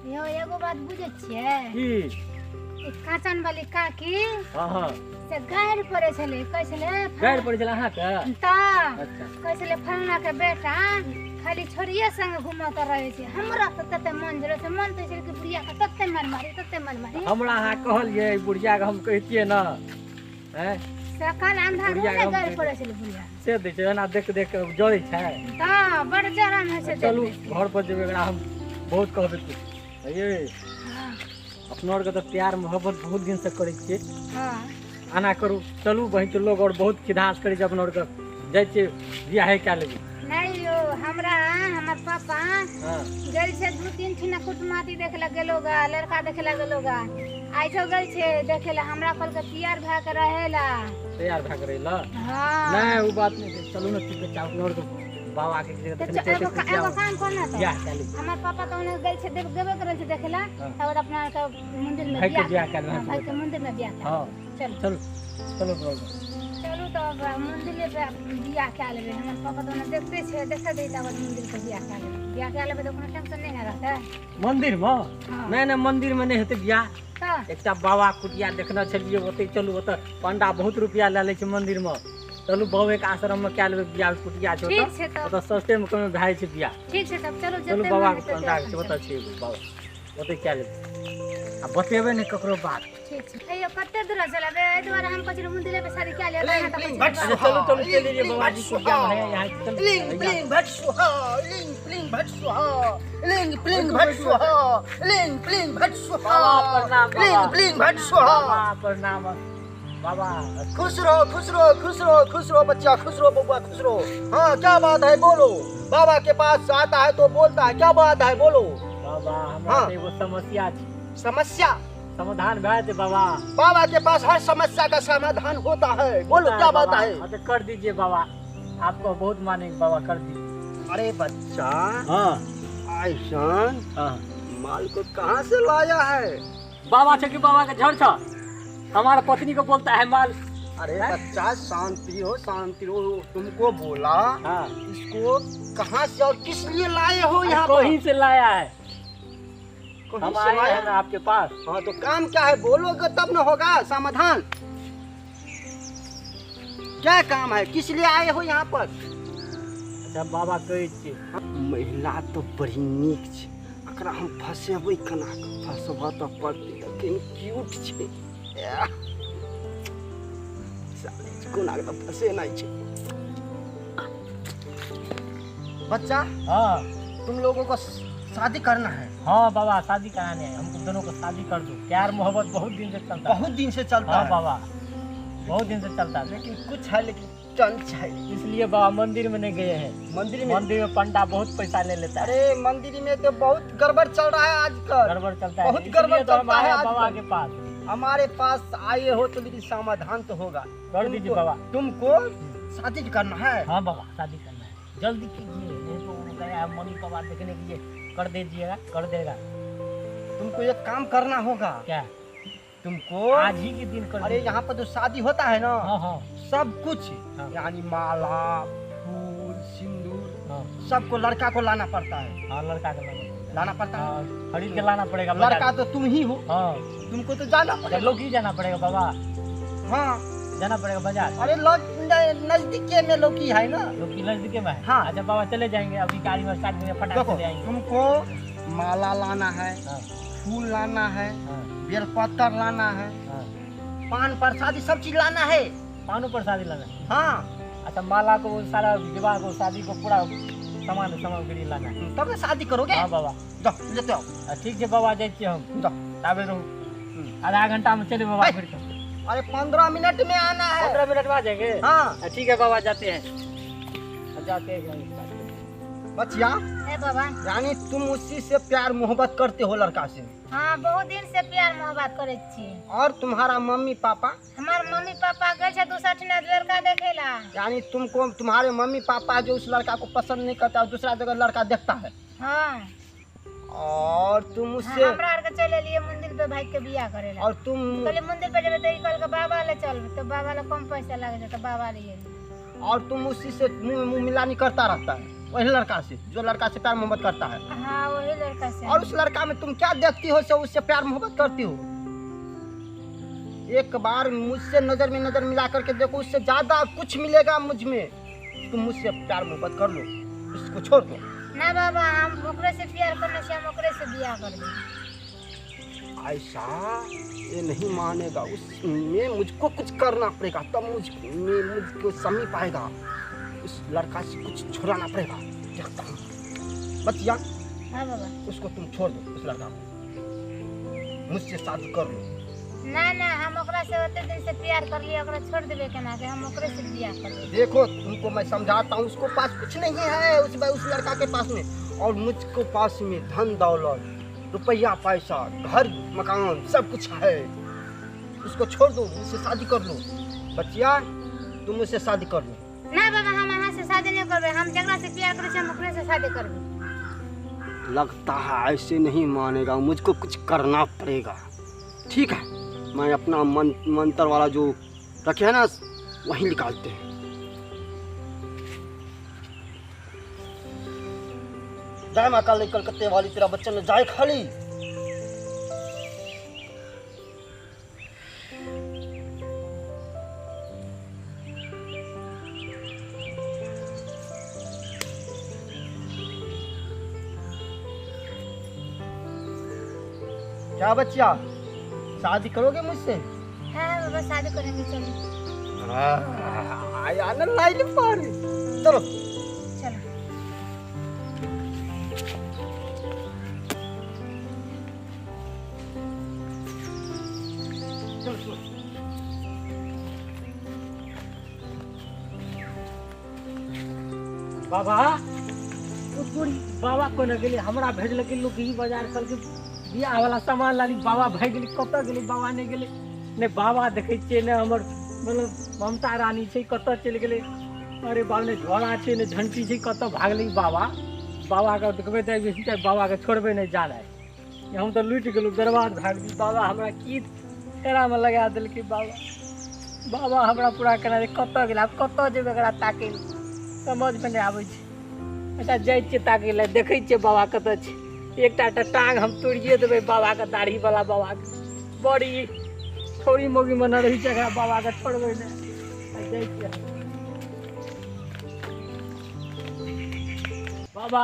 यो एगो बात बुझै छियै की? कांचन वाली काकी हाँ हाँ से गारि पड़ै छलै, कहै छलै गारि पड़ै छलै अहाँके? तऽ अच्छा। कहै छलै फलना के बेटा खाली छोड़िए संग घुमत रहै छै। हमरा तऽ तते मन जरै छै, मन तऽ छै कि बुढ़िया के तते मारि मारी, तते मारि मारी। हमरा अहाँ कहलियै बुढ़िया के हम कहितियै ने, हैं? सकाल अंधार में गारि पड़ै छलै बुढ़िया। से दै छै एना देख देख के जरै छै। तऽ बड़ जरन होइ छै। चलू घर पर जेबै, एकरा हम बहुत कहबै कुछ। ये अपना आरके तऽ प्यार मोहब्बत बहुत दिन से करै छियै। हाँ। आना करू, चलू बहिन के लोग और बहुत खिदास करै छै अपना आरके, जाइ छियै बियाहे कए लेबै। नहीं यो हमरा हमर पापा हाँ। गेल छै 2-3 ठिना कुटुमाती देखे ला गेलो गा, लड़का देखे ला गेलो गा, आइजो गेल छै देखे ला। हमरा कहलकै तैयार भए के रहेला। तैयार भए के रहेला? हाँ। नहीं ओ बात नहीं छै, चलू ने ठीक छै, अपना आरके बाबा के जे तऽ एगो काम कर ना, बियाह कए लेबै। हमर पापा तऽ ओने गेल छै गेबे करै छै देखे ला, तब अपना आरके मंदिर में भाई के बियाह कए लेबै। भाई के मंदिर में बियाह कए। हाँ। चलू चलू चलू चलू तब मंदिर पे बियाह कए लेबै। हमर पापा तऽ ओने देखते छै, देखते दै तब मंदिर पे बियाह कए लेबै। बियाह कए लेबै तऽ कोनो टेंशन नहि ने रहतै। मंदिर में? नहीं नहीं मंदिर में नहीं हेतै बियाह। एकटा बाबा कुटिया देखने छलियै ओतै, चलू ओतऽ पंडा बहुत रुपया लए लै छै मंदिर में, चलू बाबे के आश्रम में कए लेबै बियाह। कुटिया छै ओतऽ, ओतऽ सस्ते में कमे भए जाइ छै बियाह। ठीक छै तब चलू, चलू बाबा के पंडा छै ओतऽ छै एगो बाबा, ओतै कए लेबै। आ बतेबै नहि ककरो बात। ठीक छै। अइयो कते दूर चलबै, एहि दुआरे हम कहै छी मंदिरे पे शादी कए लेबै। चलू चलू चलि जइयै बाबा जी कुटिया में है यहाँ। चलू लिंग प्लिंग भट सुहा, लिंग प्लिंग भट सुहा, लिंग प्लिंग भट सुहा, लिंग प्लिंग भट सुहा। प्रणाम, लिंग प्लिंग भट सुहा। प्रणाम बाबा। खुश रहो खुश रहो खुश रहो खुश रहो बच्चा, खुश रहो बबुआ, खुश रहो। हाँ क्या बात है बोलो, बाबा के पास आता है तो बोलता है, क्या बात है बोलो। बाबा हमरा एगो समस्या छै। समस्या? समाधान भए जेतै बाबा। बाबा के पास हर समस्या का समाधान होता है, बोलो क्या बात है। हाँ तो कर दीजिए बाबा, आपको बहुत मानेंगे बाबा, कर दीजिए। अरे बच्चा, हाँ ऐसा हाँ माल को कहाँ से लाया है? बाबा छे कि बाबा के झड़ छ, हमारा पत्नी को बोलता है माल। अरे बच्चा शांति हो शांति हो, तुमको बोला। हाँ। इसको कहाँ से और किस लिए लाए हो यहाँ? कहीं से लाया है, हम आए हैं ना आपके पास। हाँ तो काम क्या है बोलोगे तब न होगा समाधान। क्या काम है, किस लिए आए हो यहाँ पर? अच्छा बाबा कहै छियै महिला तो बड़ी नीक छै, एकरा हम फसेबै केना? फसबऽ तऽ पड़तै, लेकिन क्यूट छै, कोना के फसेनाइ छै। बच्चा, हाँ तुम लोगों को शादी करना है? हाँ बाबा शादी कराने हैं हमको, दोनों को शादी कर दो। प्यार मोहब्बत बहुत दिन से चलता है। बहुत दिन से चलता हाँ है बाबा, बहुत दिन से चलता है, लेकिन कुछ है लेकिन टंच है, इसलिए बाबा मंदिर में नहीं गए हैं। मंदिर में? मंदिर में पंडा बहुत पैसा ले लेता है। अरे मंदिर में तो बहुत गड़बड़ चल रहा है आजकल, गड़बड़ चलता है, बहुत गड़बड़ तो चलता है बाबा के पास। हमारे पास आए हो तो लेकिन समाधान तो होगा। कर दीजिए बाबा। तुमको शादी करना है? हाँ बाबा शादी करना है, जल्दी कीजिए, नहीं तो गया मम्मी पापा देखने के लिए, कर दीजिएगा, कर देगा। तुमको एक काम करना होगा। क्या? तुमको आज ही के दिन कर। अरे यहाँ पर जो शादी होता है ना, हाँ हाँ, सब कुछ हाँ। यानी माला फूल सिंदूर हाँ। सबको लड़का को लाना पड़ता है। हाँ लड़का को लाना पड़ता है, हाँ, खरीद के लाना पड़ेगा। लड़का तो तुम ही हो। हाँ तुमको तो जाना पड़ेगा, लोग ही जाना पड़ेगा बाबा। हाँ जाना पड़ेगा बाजार। अरे नजदीके में लौकी है ना? लौकी नजदीके में है। हाँ। अच्छा बाबा चले जाएंगे, अभी गाड़ी में स्टार्ट करेंगे, फटाफट चले जाएंगे। तुमको माला लाना है, हाँ। फूल लाना है, हाँ। बेलपत्तर लाना है, हाँ। पान प्रसादी सब चीज लाना है। पानो प्रसादी लाना है? हाँ। अच्छा माला को सारा विवाह को शादी को पूरा सामान सामग्री लाना है, तब ना शादी करोगे। हाँ बाबा जाओ लेते आओ। ठीक है बाबा जाइ छियै हम, जाओ ताबे रहू, आधा घंटा में चले बाबा फिर। अरे 15 मिनट में आना है। 15 मिनट में आ जाएंगे? हाँ ठीक है बाबा जाते हैं, जाते हैं। बचिया ए बाबा, यानी तुम उसी से प्यार मोहब्बत करते हो लड़का से? हाँ बहुत दिन से प्यार मोहब्बत करे छी। और तुम्हारा मम्मी पापा? हमार मम्मी पापा गए छे दूसरा ठिना लड़का देखेला। यानी तुमको तुम्हारे मम्मी पापा जो उस लड़का को पसंद नहीं करता और दूसरा जगह लड़का देखता है। हाँ और तुम उससे हमरा आर के चले लिए मंदिर पे भाई के बियाह करेला। और तुम कहले मंदिर पे जेबे त ई कहल के बाबा ले चल, तो बाबा ले कम पैसा लागे त बाबा ले। और तुम उसी से मुंह मुंह मिलानी करता रहता है? वही लड़का से जो लड़का से प्यार मोहब्बत करता है। हाँ वही लड़का से। और उस लड़का में तुम क्या देखती हो से उससे प्यार मोहब्बत करती हो? एक बार मुझसे नजर में नजर मिला करके देखो, उससे ज्यादा कुछ मिलेगा मुझ में। तुम मुझसे प्यार मोहब्बत कर लो, उसको छोड़ दो। ना बाबा, हम ओकरे से प्यार करने से हम ओकरे से बियाह कर देंगे। ऐसा ये नहीं मानेगा, उसमें मुझको कुछ करना पड़ेगा तब मुझको समीप आएगा। उस लड़का से कुछ छुड़ाना पड़ेगा। देखता हूँ बच्चिया। हाँ बाबा। उसको तुम छोड़ दो, उस लड़का को मुझसे शादी कर लो। ना ना, हम ओकरा से ओते दिन से प्यार कर लिए, ओकरा छोड़ देबे केना के, हम ओकरे से बियाह कर लेबै। देखो तुमको मैं समझाता हूँ, उसको पास कुछ नहीं है उस लड़का के पास में, और मुझको पास में धन दौलत रुपया पैसा घर मकान सब कुछ है। उसको छोड़ दो, मुझसे शादी कर लो। बच्चिया तुम मुझसे शादी कर लो। ना बाबा, हम अहाँ से शादी नहीं करबै, हम जकरा से प्यार करै छी हम ओकरे से शादी करबै। लगता है ऐसे नहीं मानेगा, मुझको कुछ करना पड़ेगा। ठीक है, मैं अपना मंत्र वाला जो रखे है ना वही निकालते हैं। जय माँ काली कलकत्ते वाली, तेरा बच्चन जाए खाली। क्या बच्चा शादी करोगे मुझसे? हाँ बाबा शादी करेंगे, चलो। आया ना लाइन पर, चलो चलो। चलो चलो। बाबा बाबा कोना गेलै, हमरा भेजलकै लोक ई बाजार कहलकै बियाह वाला सामान लाली। बाबा भागि गेलै, कतऽ गेलै बाबा? नहि गेलै, नहि बाबा देखै छियै, नहि हमर मतलब ममता रानी छै, कतऽ चलि गेलै? अरे बाप, नहि झोरा छै नहि झंटी छै, कतऽ भागलै बाबा? बाबाके देखबै तऽ बाबाके छोड़बै नहि जाना। हम तऽ लुटि गेलहुँ, बर्बाद भए गेली। बाबा हमरा की फेरामे लगा देलकै। बाबा बाबा हमरा पूरा केना कतऽ गेलै? आब कतऽ जेबै एकरा ताकै लए, समझमे नहि आबै छै। अच्छा जाइ छियै ताकै लए, देखै छियै बाबा कतऽ छै। एकटा टांग हम तोड़िए देबै बाबाके, दाढ़ी वाला बाबाके। बड़ी थोड़ी मौगी मना रही छै, एकरा बाबाके छोड़बै नहि। जाइ छियै बाबा।